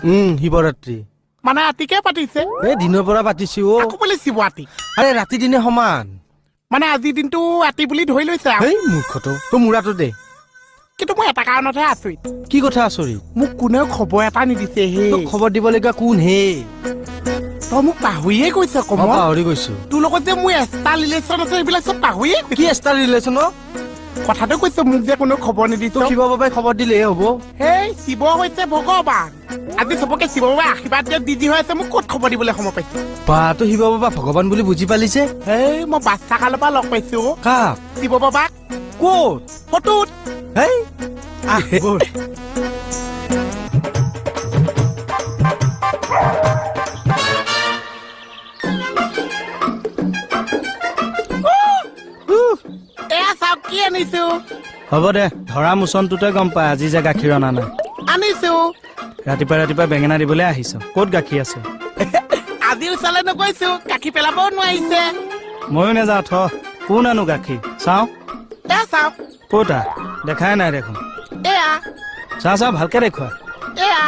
শিৱৰাত্ৰি মানে ৰাতিকে পাতিছে। এই দিনৰ পৰা পাতিছো অ। আকৌ বোলে শিৱৰাত্ৰি। আৰে, ৰাতি দিনে সমান। মানে আজিৰ দিনটো ৰাতি বুলি ধৰি লৈছে আৰু। এই মূৰ্খটো, তোৰ মূৰাটো দে। কিন্তু মই এটা কাৰণতহে আচৰিত। কি কথা আচৰিত? মোক কোনেও খবৰ এটা নিদিছে হে। তোক খবৰ দিবলগীয়া কোন হে? তই মোক পাহৰিয়ে গৈছ। মই কমল। পাহৰি গৈছো। তোৰ লগত যে মোৰ এক্সট্ৰা ৰিলেশ্যন আছে, সেইবিলাক চব পাহৰিয়ে কি এক্সট্ৰা ৰিলেশ্যন অ? কথাটো কৈছো, মোক যে কোনেও খবৰ নিদিছ। তোক শিৱ বাবাই খবৰ দিলেহে হ'ব। সেই শিৱ হৈছে ভগৱান। আজি চবকে শিৱ বাবাই আশীৰ্বাদ দিয়াত বিজি হৈ আছে, মোক ক'ত খবৰ দিবলৈ সময় পাইছে? বা, তই শিৱ বাবা ভগৱান বুলি বুজি পালি যে? হেই, মই বাচ্ছা কালৰ পৰা লগ পাইছো অ। কাক? শিৱ বাবাক। ক'ত? ফটোত। হেই, আহ ব'ল। এয়া চাওক, কি আনিছো। হ'ব দে, ধৰা মোচনটোতে গম পাই আজি যে গাখীৰ অনা নাই। আনিছো। ৰাতিপুৱা ৰাতিপুৱা বেঙেনা দিবলৈ আহিছ, ক'ত গাখীৰ আছে? আজি ওচৰলৈ নগৈছো, গাখীৰ পেলাবও নোৱাৰিছে। ময়ো নাযাওঁ, থ। কোন আনো গাখীৰ চাওঁ। এয়া চাওক। ক'তা, দেখাই নাই দেখোন। এয়া। চা চা, ভালকে দেখুৱা। এয়া।